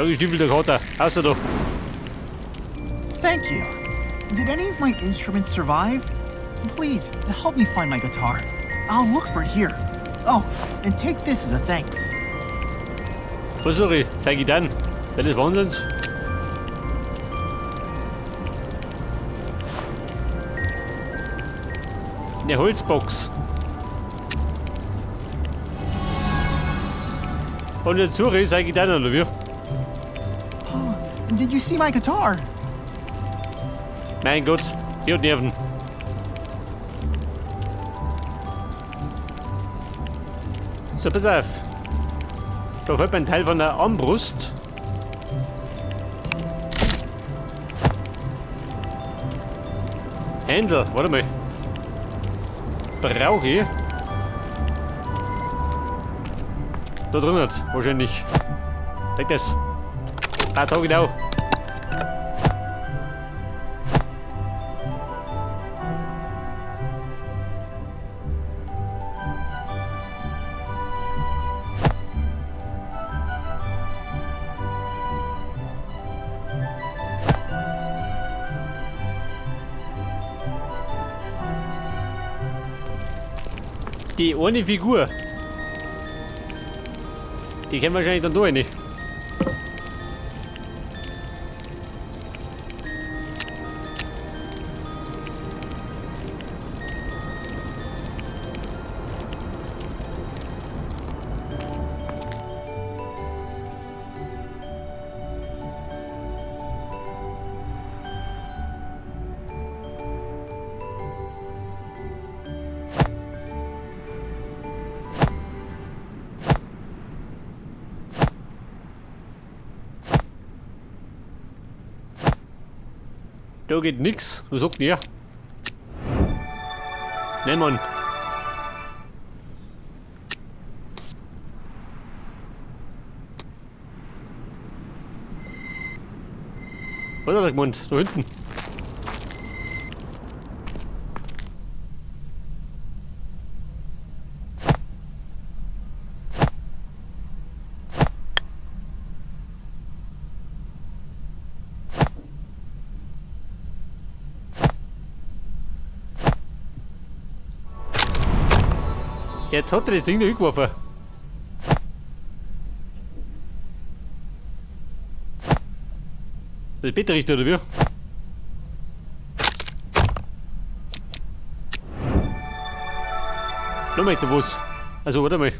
Da gestiefelt der Kater. Außer da. Thank you. Did any of my instruments survive? Please, help me find my guitar. I'll look for it here. Oh, and take this as a thanks. Was soll ich? Zeig ich dann. Das ist Wahnsinns. Eine Holzbox. Und jetzt suche ich, zeig ich dann, oder wie? Oh, did you see my guitar? Mein Gott, ich hab Nerven. So, pass auf. Da fällt mir ein Teil von der Armbrust. Händel, warte mal. Brauche ich? Da drin hat, wahrscheinlich. Leg das. Ah, da genau. Die eine Figur. Die kennen wahrscheinlich dann da rein. Da geht nix. Was sagt ihr? Nein, Mann. Was hat er gemeint? Da hinten. Jetzt hat er das Ding da hingeworfen. Das ist Bett richtig, oder wie? Nochmal da was. Also, warte mal.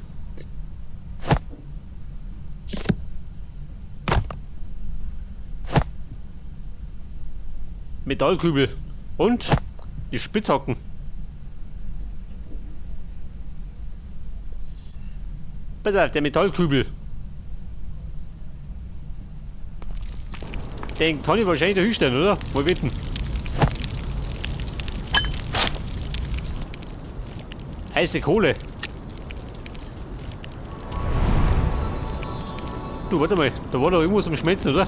Metallkübel. Und die Spitzhacken. Pass auf, der Metallkübel. Den kann ich wahrscheinlich da hinstellen, oder? Mal wetten. Heiße Kohle. Du, warte mal. Da war doch irgendwas am Schmelzen, oder?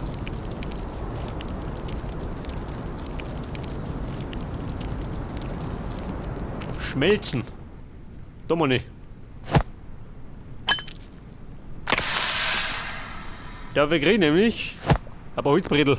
Schmelzen. Da mal nicht. Ja, wir kriegen nämlich ein paar Holzbrettel.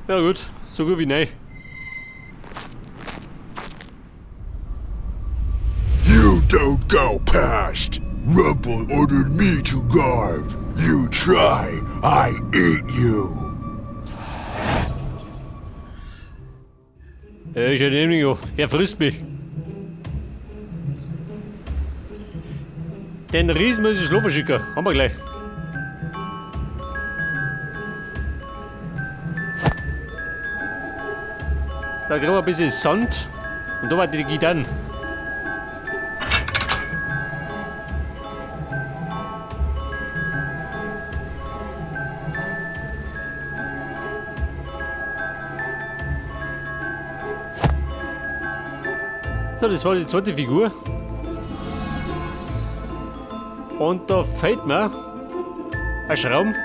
Ja gut, so gut wie neu. You don't go past! Rumpel ordered me to guard. You try, I eat you. Ja, ich nehme ihn ja. Er frisst mich. Den Riesen muss ich schlafen schicken. Haben wir gleich. Da kriegen wir ein bisschen Sand. Und da war die Gitarre. So, das war die zweite Figur. Und da fehlt mir ein Schraum.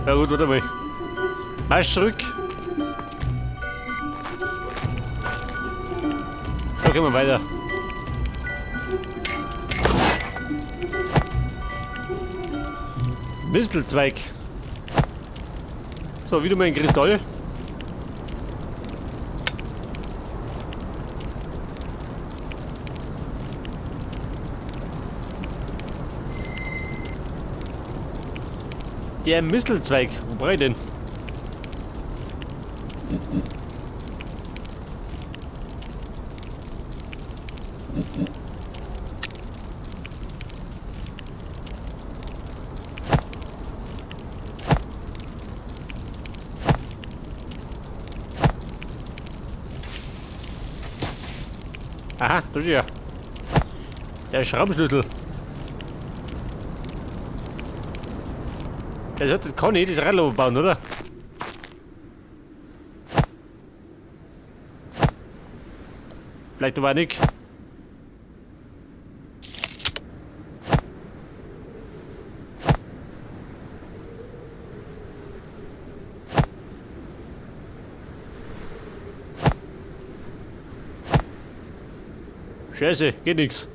Ja gut, warte mal. Marsch zurück. Da gehen wir weiter. Mistelzweig. So, wieder mal ein Kristall. Der Mistelzweig, wo brauche ich den? Aha, das ist ja der Schraubenschlüssel. Das hat das kann ich das Radl bauen, oder? Vielleicht aber auch nicht. Scheiße, geht nix.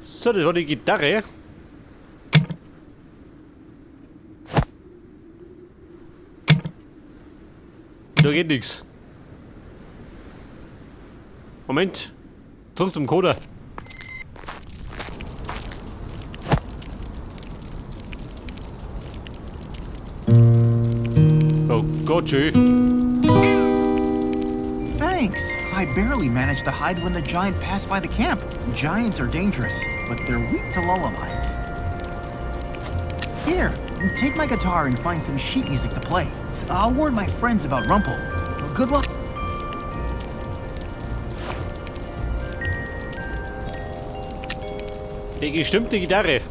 So, das war die Gitarre. Da geht nix. Moment. Zurück zum Coder. Oh Gott, schön. Thanks. I barely managed to hide when the giant passed by the camp. Giants are dangerous, but they're weak to lullabies. Here, take my guitar and find some sheet music to play. I'll warn my friends about Rumple. Good luck. Die gestimmte Gitarre.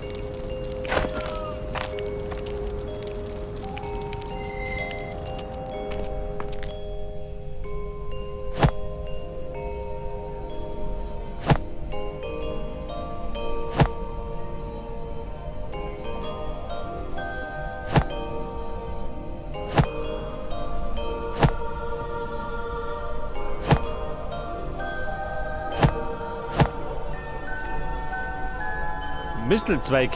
Mistelzweig.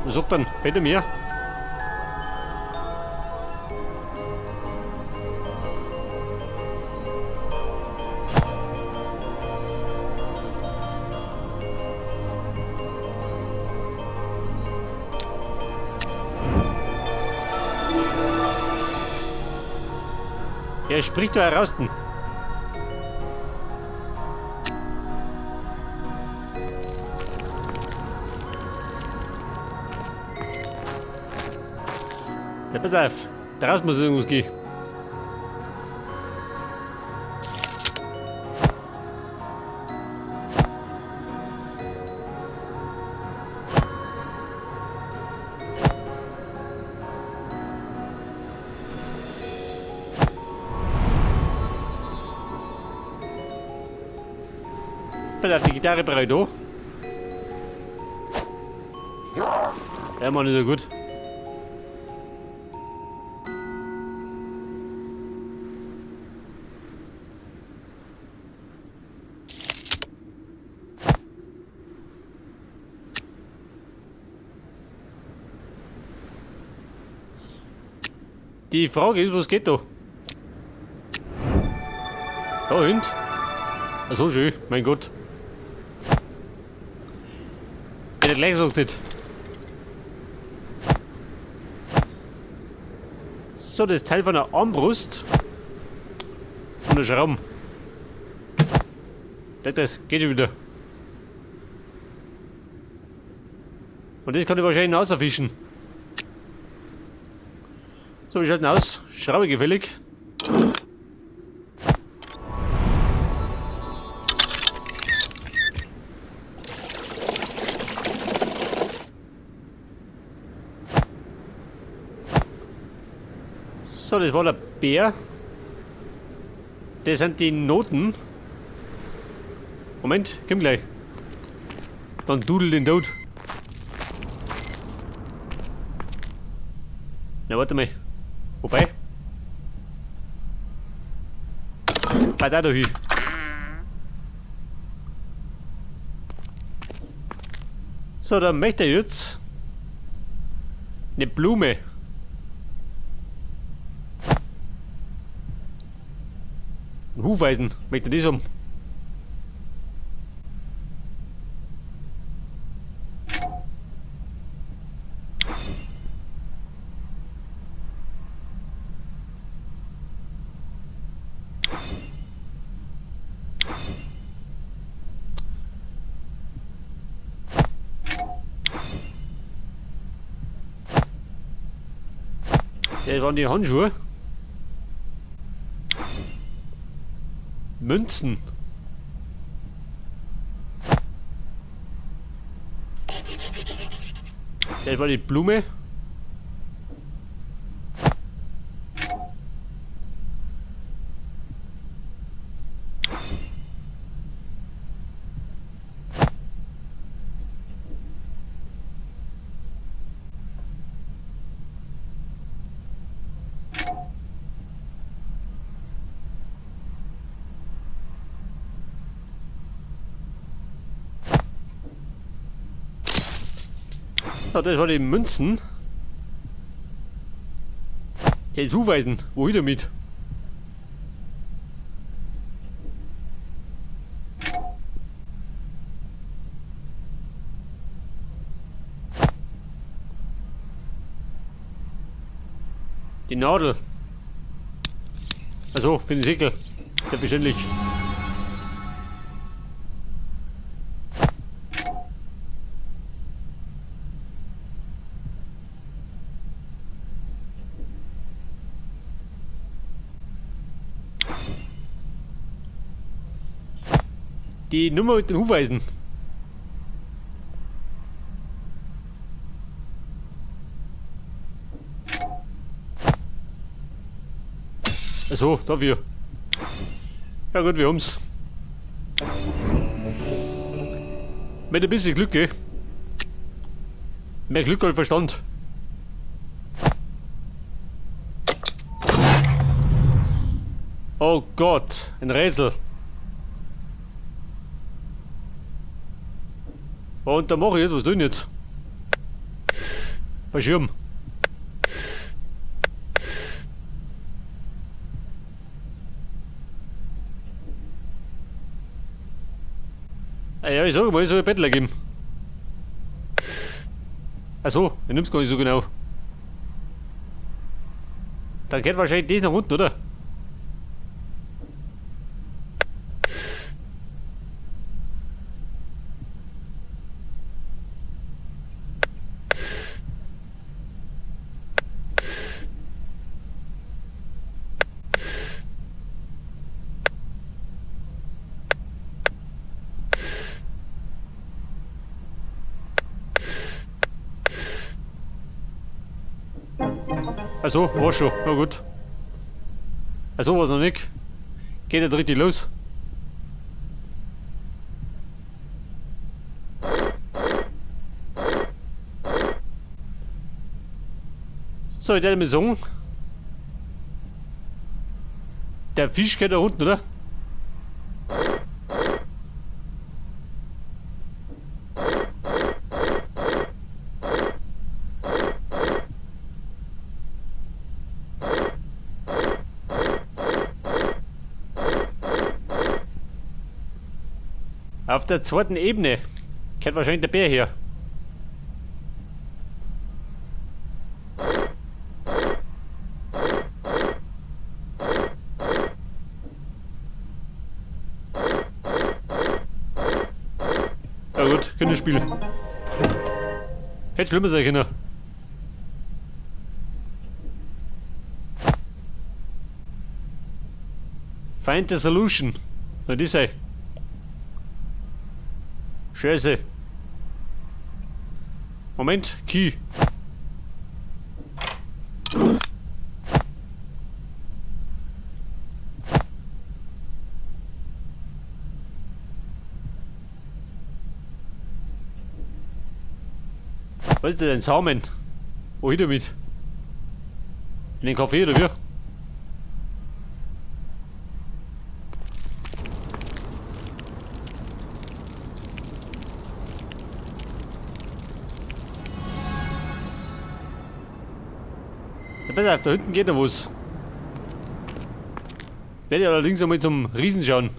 Was sagt dann? Bei mir? Er spricht da heraus. Ja, pass auf. Daraus muss irgendwas gehen. Pass auf, die Gitarre brauche ich da. Ja, Mann, ist ja gut. Die Frage ist, was geht da? Da hinten. Ach so schön, mein Gott. Hätte ich gleich gesagt nicht. So, das Teil von der Armbrust. Und der Schramm. Das geht schon wieder. Und das kann ich wahrscheinlich rausfischen. So, wir schalten aus. Schraube gefällig. So, das war der Bär. Das sind die Noten. Moment, komm gleich. Dann dudel den Tod. Na, warte mal. Wobei. Bei da hin. So, dann möchte ich jetzt eine Blume. Ein Hufeisen, möchte das um. Das waren die Handschuhe. Münzen. Das war die Blume. So, das war die Münzen. Jetzt zuweisen. Wohin damit? Die Nadel. Also, für den Segel. Selbstverständlich. Die Nummer mit den Hufeisen. Achso, dafür. Ja gut, wir haben's. Mit ein bisschen Glück, gell? Mehr Glück als Verstand. Oh Gott, ein Rätsel. Und da mache ich jetzt, was tun jetzt? Verschirm. Ja, ich sag mal, ich soll ein Bettler geben. Achso, er nimmt's gar nicht so genau. Dann geht wahrscheinlich das nach unten, oder? Also, war schon. Na gut. Also, war's noch nicht. Geht der dritte los. So, ich werde mir sagen, der Fisch geht da unten, oder? Auf der zweiten Ebene kennt wahrscheinlich der Bär hier. Na gut, Kinderspiel. Hätte schlimmer sein können. Find the solution. Na, die sei. Scheiße. Moment, Key. Was ist denn ein Samen? Wohin damit? In den Kaffee oder wie? Ja, pass auf, da hinten geht noch was. Werde ich allerdings einmal zum Riesen schauen.